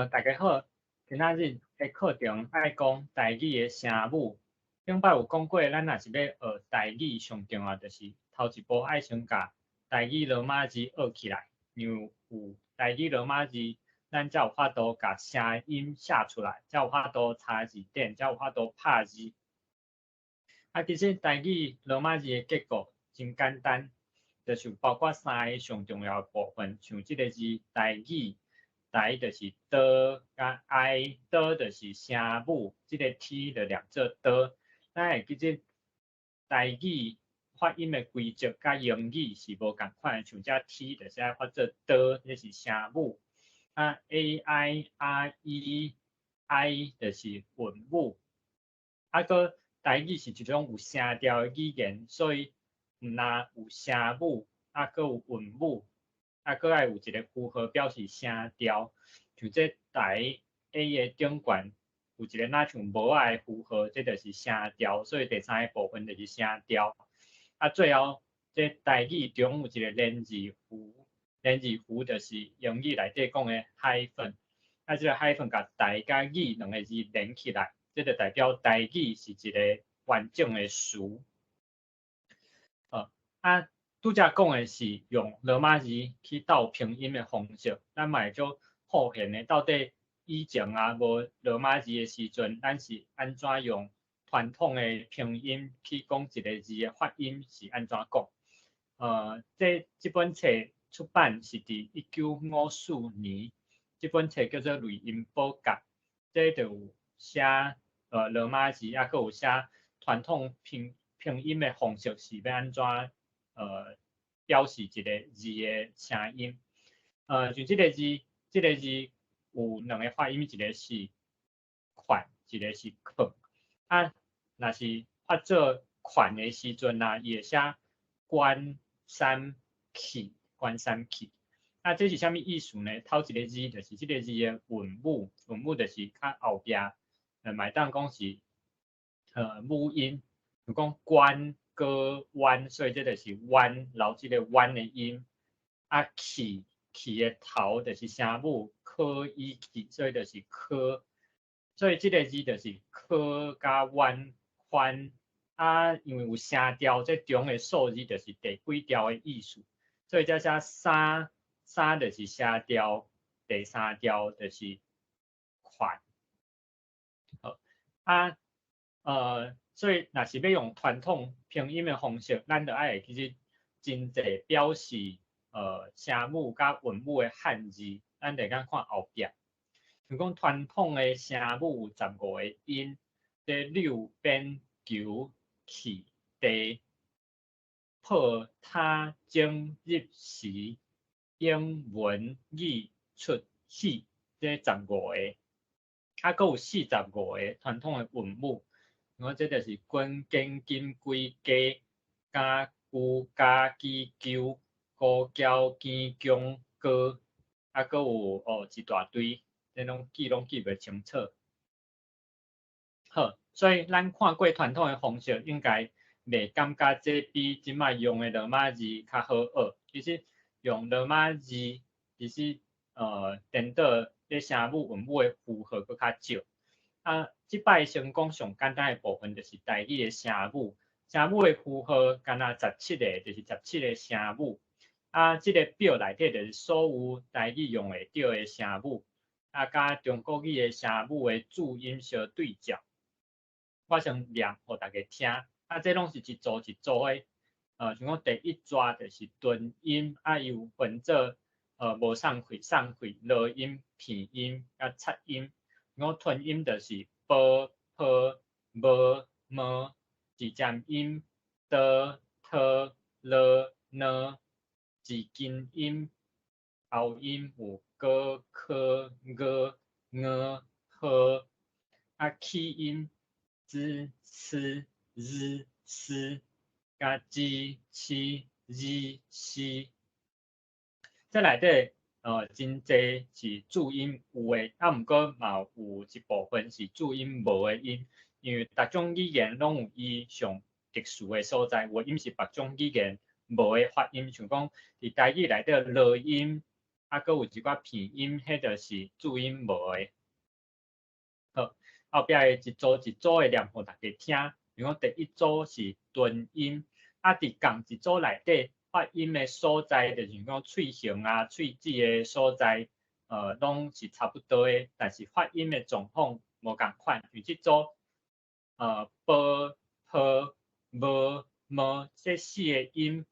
大家好，今仔日的課程愛講台語的聲母。頂擺有講過，咱若是欲學台語，上重要就是頭一步愛先共台語羅馬字學起來，因為有台語羅馬字，咱才有法度共聲音寫出來，才有法度查字典，才有法度拍字。啊，其實台語羅馬字的結構真簡單，就是包括三个上重要的部分，像這个字台語。台就是 D 佮 I，D 就是聲母，這个 T 就念做 D。咱會記得台語發音的規則佮英語是無仝款的，像這 T 就是愛發做 D，這是聲母。啊，A I R E I 就是韻母。啊，閣台語是一種有聲調的語言，所以毋但有聲母，啊，閣有韻母。啊，閣愛有一个符號表示聲調，像這台 A 的頂懸有一个若像帽仔的符號，這就是聲調，所以第三个部分就是聲調。啊，最後這台語中有一个連字符，連字符就是英語內底講的 hyphen，啊，這个 hyphen 共台佮語兩个字連起來，這就代表台語是一个完整的詞。啊。拄才講的是用羅馬字去鬥拼音的方式，咱嘛會足好奇的，到底以前啊無羅馬字的時陣，咱是按怎用傳統的拼音去講一个字的發音是按怎講？這本冊出版是佇1954年，這本冊叫做《類音寶篋》，這就有寫羅馬字，抑閣有寫傳統拼音的方式是欲按怎表示一个字的聲音。像這个字，這个字有兩个發音，一个是款，一个是囥。啊，若是發做款的時陣啊，伊會寫關山去，關山去。啊，這是啥物意思呢？頭一个字就是這个字的韻母，韻母就是較後壁，嘛會當講是母音，就講關、哥、彎，所以這就是彎，留這个彎的音。啊，去，去的頭就是聲母，科伊去，所以就是科。所以這个字就是科佮彎寬。啊，因為有聲調，這中的數字就是第幾調的意思。所以這寫三，三就是聲調，第三調就是款。好，啊，所以若是欲用傳統拼音的方式，咱就愛會記得真濟表示聲母佮韻母的漢字，咱就會當看後壁。像講傳統的聲母有15個音，這柳、邊、求、去、地、破、他、整、入、時、英、文、語、出、戲，這十五個。啊，閣有45個傳統的韻母。我這就是滾、肩、金、龜、雞、加、龜、加、雞、鳩、高、嬌、堅、強、高，啊，閣有哦一大堆，這攏記袂清楚。好，所以咱看過傳統的方式，應該袂感覺這比這擺用的羅馬字較好學。其實用羅馬字，其實顛倒這聲母韻母的符號閣較少。啊，這擺先講上簡單的部分，就是台語的聲母。聲母的符號敢若十七个，就是十七个聲母。啊，這个表內底就是所有台語用會著的聲母，啊，佮中國語的聲母的注音相對照。我先念予大家聽。啊，這攏是一組一組的，像講第一逝就是吞音，啊，伊有分做無送氣、送氣、濁音、鼻音、佮擦音。講吞音就是波、坡、無、麼，舌尖音的、特、了、呢，舌根音喉音有哥、科、哥、ㄛ、呵，啊，氣音茲、ㄘ、ㄤ、ㅅ，佮 ㄐ、ㄑ、ㄤ、ㅅ。這內底真濟是注音有的，啊，毋過嘛有一部分是注音無的音，因為逐種語言攏有伊上特殊的所在，有的音是別種語言無的發音，像講佇台語內底濁音啊，閣有一寡片音，彼就是注音無的。好，後壁會一組一組的念予大家聽。比如講第一組是吞音，啊，佇仝一組內底發音的所在，就是講喙形啊、喙齒的所在，攏是差不多的，但是發音的狀況無仝款。像這組，b、p、m、m，這四个音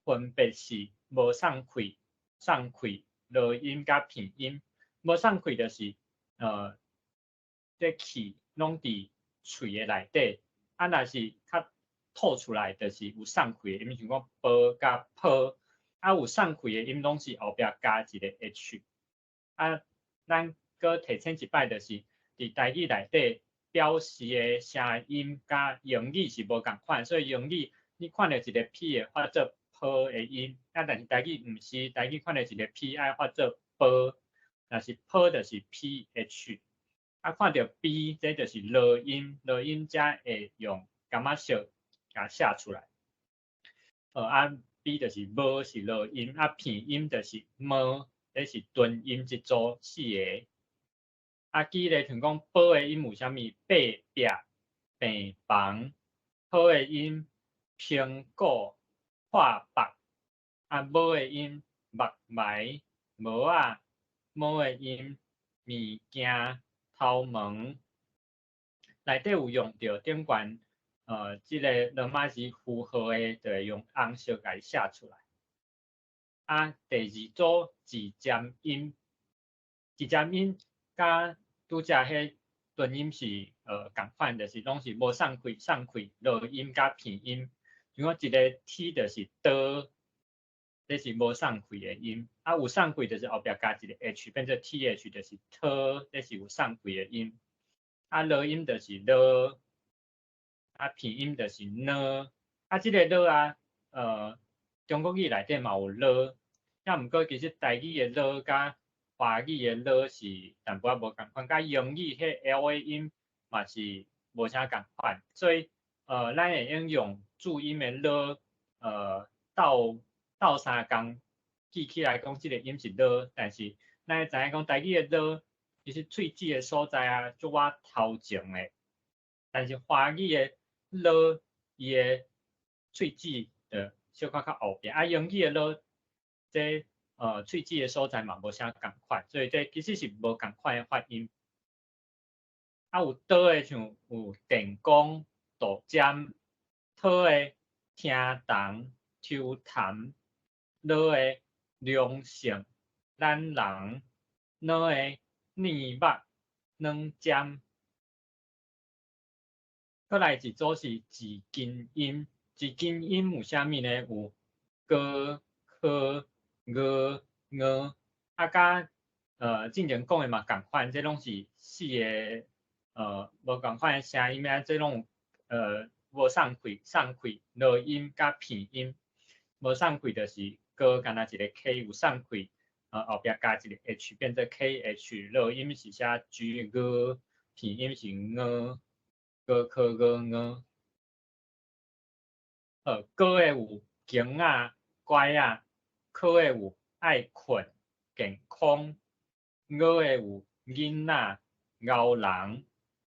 分別是無送氣、送氣、濁音佮片音。無送氣就是，這氣攏佇喙的內底，啊，若是較吐出來，就是有送氣的音，像講 b 佮 p，啊，有送氣的音攏是後壁加一个 h。啊，咱閣提醒一擺，就是佇台語內底表示的聲音佮英語是無仝款，所以英語你看著一个 P 會發做 P 的音，啊，但是台語毋是，台語看著一个 P 愛發做 B，若是 P 就是 PH。啊，看著 B，這就是濁音，濁音才會用柑仔色共寫出來。啊，B 就是無是濁音，啊，片音就是 M，這是吞音一組四个。啊，舉例像講 B 的音有啥物？爬壁、病房。P 的音蘋果、破腹。啊，無的音目眉、帽仔。M 的音物件、頭毛。內底有用著頂懸，這个羅馬字符號的，就會用紅色共伊寫出來。啊，第二組舌尖音，舌尖音佮拄才彼吞音是仝款，就是攏是無送氣、送氣、濁音佮片音。像講一个 T 就是 D，這是無送氣的音。啊，有送氣就是後壁加一個 H，變做 TH，就是 T，這是有送氣的音。啊，濁音就是 L，啊，片音就是 N。啊，這个 L 啊，中國語內底嘛有 L，啊，毋過其實台語的 L 佮華語的 L 是淡薄仔無仝款，佮英語彼 L 的音嘛是無啥仝款，所以咱會用用注音的 L，鬥鬥相共記起來講，這个音是 L，但是咱會知影講台語的 L，其實喙齒的所在啊，足倚頭前的，但是華語的 L，伊的喙齒就小可較後壁，啊，英語的 L，這喙齒的所在嘛無啥仝款，所以這其實是無仝款的發音。啊，有 D 的像有電光、杜針、T 的聽筒、抽痰、L 的良性、懶人、N 的膩目、軟針。閣來一組是舌根音，舌根音有啥物呢？有 G、K、G、Ng，啊，佮進前講的嘛仝款，這攏是四个無仝款的聲音啊，這攏無送氣、送氣、濁音佮片音。無送氣就是 G 干焦一个 K，有送氣，後壁加一個 H 變做 KH，濁音是寫 G G，片音是 Ng，G K G Ng。G 的有弓仔、拐仔，K 的有愛睏、健康，Ng 的有囡仔、𠢕人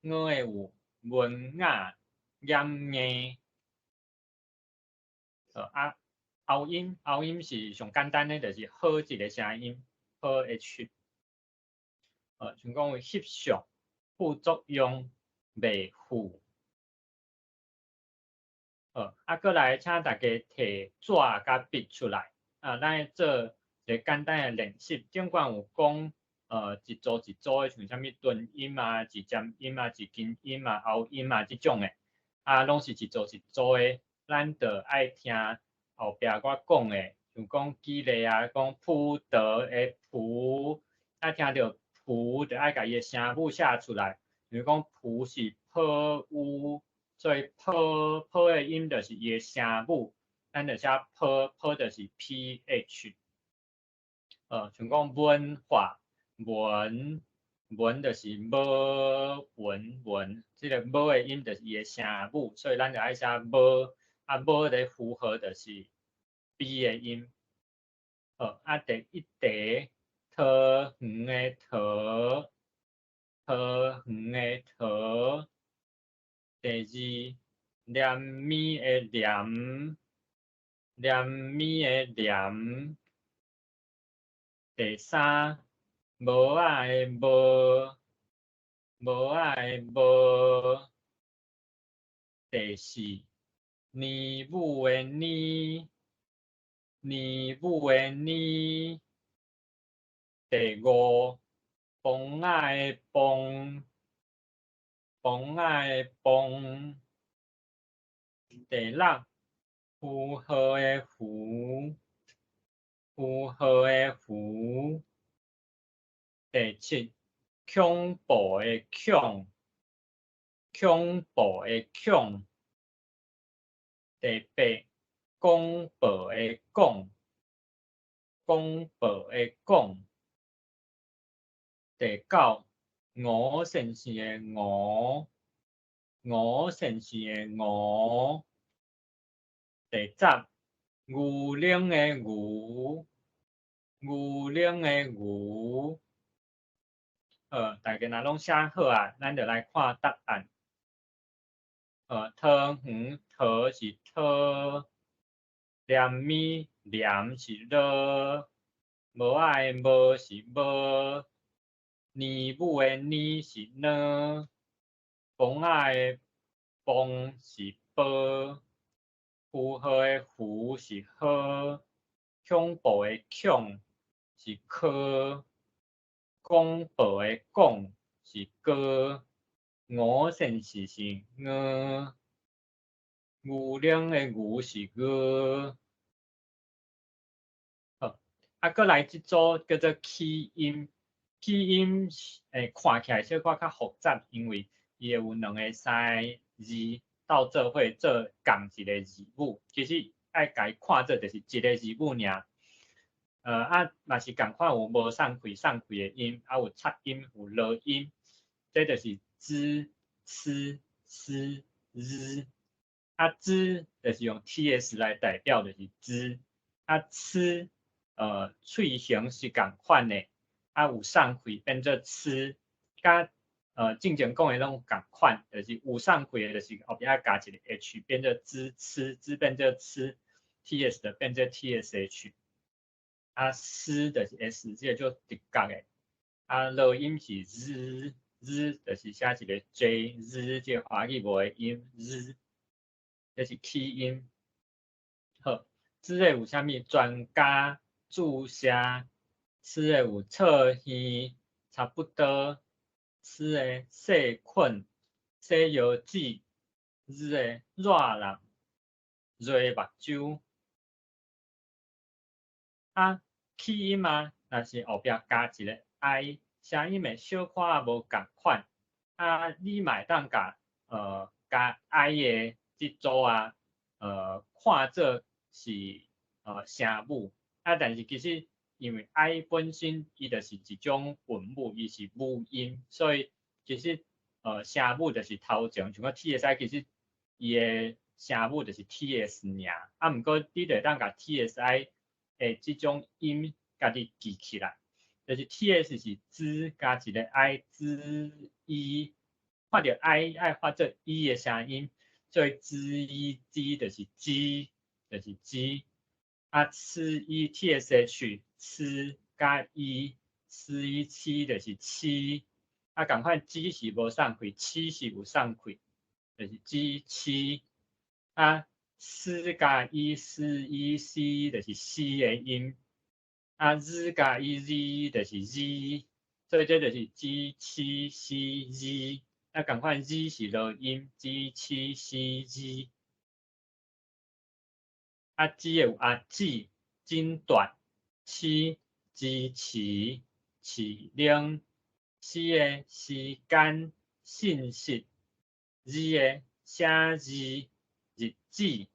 ，N 的有文雅、掩硬。啊，喉音，喉音是上簡單的，就是好一个聲音，好 H。像講有翕相、副作用、袂赴。啊，閣來請大家提紙佮筆出來，啊，咱來做一個簡單的練習。頂懸有講，一組一組的，像啥物吞音啊、舌尖音啊、舌根音啊、喉音啊這種的，啊，攏是一組一組的，咱就愛聽後壁我講的，像講舉例啊，講葡萄的葡，啊，聽著葡就愛共伊的聲母寫出來，比如講葡是 P U。所以 P P 的音就是伊的聲母，咱就寫 P P 就是 PH。像講文化文文就是無文文，這个無的音就是伊的聲母，所以咱就愛寫無，啊無的符號就是 B 的音。好，啊第一題桃園的桃，桃園的桃。第二，連物的連，連物的連。第三，帽仔的帽，帽仔的帽。第四，年母的年，年母的年。第五，磅仔的磅，磅仔的磅。第六，符號的符，符號的符。第七，恐怖的恐，恐怖的恐。第八，廣播的廣，廣播的廣。第九，吳先生的吳，吳先生的吳。第十，牛奶的牛，牛奶的牛。好，大家若攏寫好啊，咱就來看答案。桃園桃是桃，連物連是囉，帽仔的帽是帽，年母的年是呢，磅仔的磅是波，符號的符是號，恐怖的恐是柯，廣播的廣是歌，吳先生是吳，牛奶的牛是牛。好，啊，閣來這組叫做起音，起音看起來小可較複雜，因為伊會有兩个、三个字鬥做伙做仝一个字母，其實愛共伊看做就是一个字母爾。啊，嘛是仝款有無送氣、送氣的音，啊有擦音、有濁音，這就是 zh、ch、sh、zh。啊，zh 就是用 ts 來代表，就是 zh。啊，ch，喙型是仝款的，啊有送氣變做 ch，佮進前講的攏仝款，就是有送氣的，就是後壁愛加一個 h 變做 zh、ch，zh 變做 ch，ts 就變做 tsh。啊，s 就是 s，這個就直覺的。啊，濁音是 z，z 就是寫一個 j，z 這個華語無的音 z，這是起音。好，z 的有啥物？專家、注射，ch 的有側耳，差不多，ç 的細菌、洗藥紙，z 的熱人、熱目睭。啊，起音啊，若是後壁加一個 i，聲音會小可仔無仝款。啊，你嘛會當共加 i 的這組啊，看做是聲母。啊，但是其實因為 i 本身伊就是一種韻母，伊是母音，所以其實聲母就是頭前，像講 T S I 其實伊的聲母就是 T S 爾。啊，毋過你就會當共 T S I 的這種音家己記起來，就是 T S 是 z 加一個 I z i，看著 I 愛發做 e 的聲音，所以 z i z 就是 G，就是 G。啊，ch i T S H ch 加 i ch i 七就是七。啊，仝款 G 是無送氣，七是有送氣，就是 G 七。啊，s 加 i s i C 就是 C 的音。啊，Z 加 i Z 就是 Z，所以這就是 G 七 C Z。啊，仝款 Z 是濁音，G 七 C Z。啊，G 有阿姊、診斷、飼、支持、飼奶、C 的時間、信息、Z 的寫字、日子。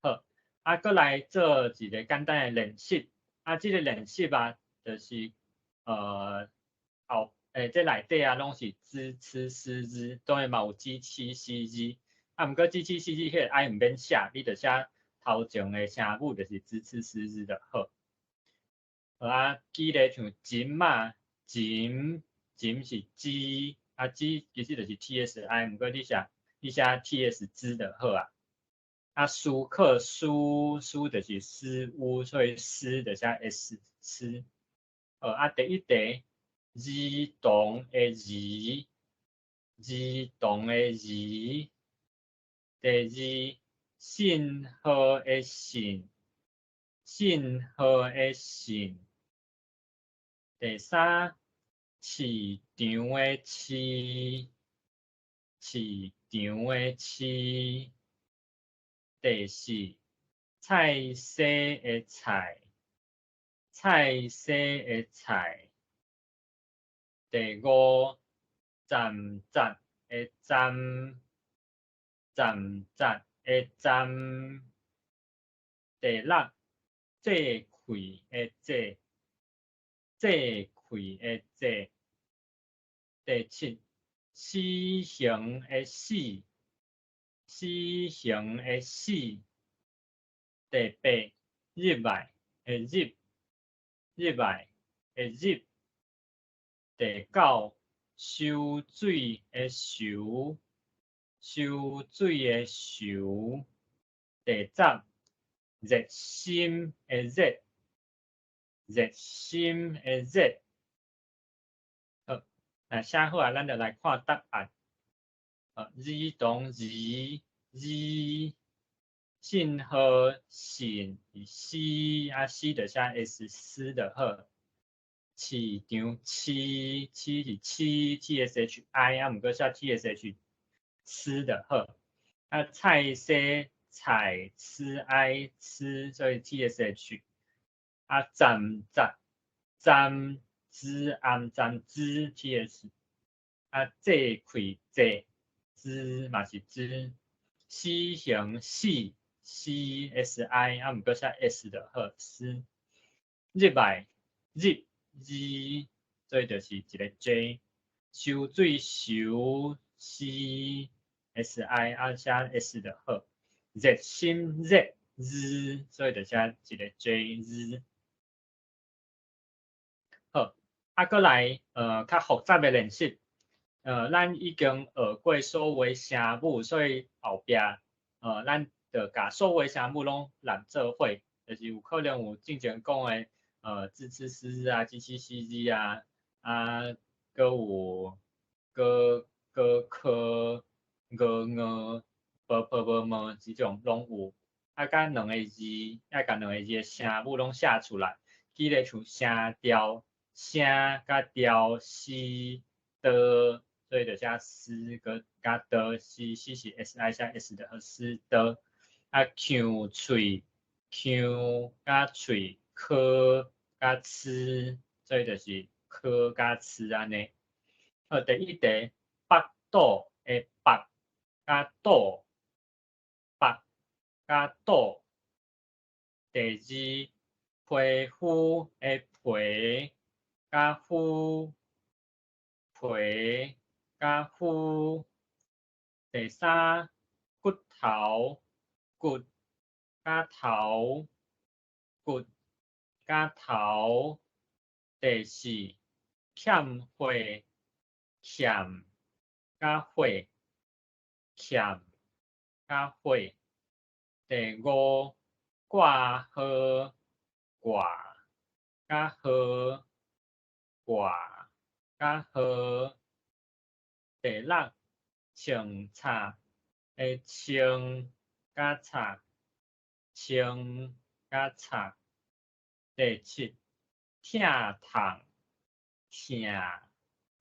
好，啊，閣來做一个簡單的練習。啊，這个練習啊，就是後這內底啊，攏是 zh、ch、sh、 z，當然嘛有 G 七 C Z。啊，毋過 G 七 C Z 彼个 I 毋免寫，你就寫頭前的聲母，就是 zh、ch、sh、z 就好。好啊，舉例像琴仔，琴，琴是 G，啊 G 其實就是 TSI，毋過你寫 TS 就好啊。啊，思考思，思就是思烏，所以思就寫 S 思。好啊，第一題，兒童的兒，兒童的兒。第二，信號的信，信號的信。第三，市場的市，市場的市。第四，菜市的菜，菜市的菜。第五，站站的站，站站的站。第六，這氣的這，這氣的這。第七，死刑的死，死刑的死。第八，入來的入，入來的入。第九，泅水的泅，泅水的泅。第十，熱心的熱，熱心的熱。好，那寫好啊，咱就來看答案。兒童兒，兒，信號信是 C，啊 C 就寫 S 思就好。市場市，市是市 TSHI，啊毋過寫 TSH 思就好。啊菜市菜吃 I 吃，所以 TSH。啊站站站之暗站之 TS。啊這氣這之嘛是之。死刑死 C S I，啊毋過寫 S 就好思。入來入 Z，所以就是一個 J。泅水泅 C S I，啊寫 S 就好。熱心熱 Z，所以就寫一個 J Z。好，啊，閣來，較複雜的練習。咱已經學過所有聲母，所以後壁，咱就共所有聲母攏攬做伙，就是有可能有進前講的，ㄓ ㄔ ㄕ ㄓ 啊，ㄓ ㄔ ㄕ ㄓ 啊，啊，閣有閣閣柯ㄍ ㄤ ㄅ ㄆ ㄇ ㄇ 這種攏有。啊，共兩個字，愛共兩個字的聲母攏寫出來。舉例像聲調，聲佮調 C 的，所以就寫斯閣加的，C C 是 S I 寫 S 的和斯的。啊，腔喙，腔佮喙，科佮吃，所以就是科佮吃按呢。好，第一題，腹肚的腹佮肚，腹佮肚。第二，皮膚的皮佮膚，皮佮膚。第三，骨頭，骨佮頭，骨佮頭。第四，欠貨，欠佮貨，欠佮貨。第五，掛號，掛佮號，掛佮號。第六，穿插的穿佮插，穿佮插。第七，疼痛，疼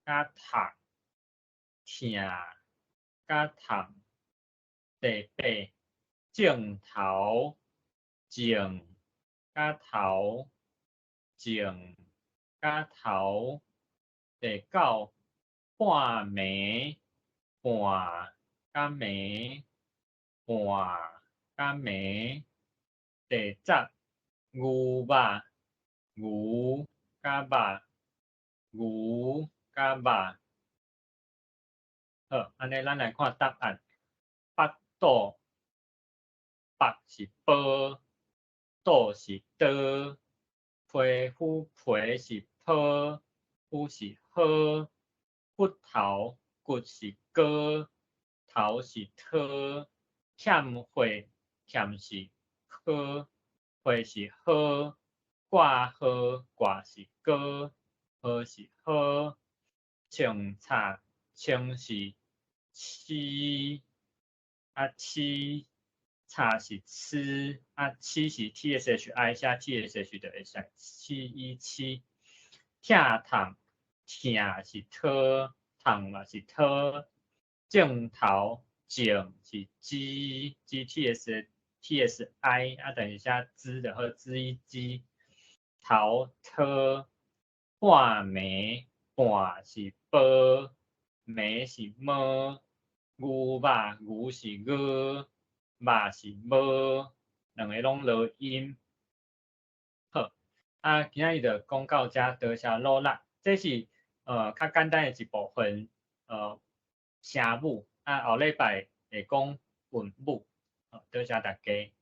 佮痛，疼佮痛。第八，種頭，種佮頭，種佮頭。第九，半暝，半佮暝，半佮暝。第十，牛肉，牛佮肉，牛佮肉。好，按呢咱來看答案。腹肚，腹是 ㄅ，肚是ㄉ，皮膚皮是坡，膚是好，骨頭骨是高，頭是托，欠血欠是好，血是好，掛號掛是高，號是好，穿插穿是痴，啊痴，插是痴，啊痴是 tshi 寫 tsh 就會使七一七，疼痛疼是托，痛嘛是托，鏡頭鏡是 G G T S T S I 啊，等於寫茲就好，茲一茲，頭托，半暝半是波，暝是摸，牛肉牛是牛，肉是無，兩個攏落音。好，啊，今仔日就講到遮，多謝努力。這是較簡單的一部分，聲母。啊，後禮拜會講韻母。好，多謝大家。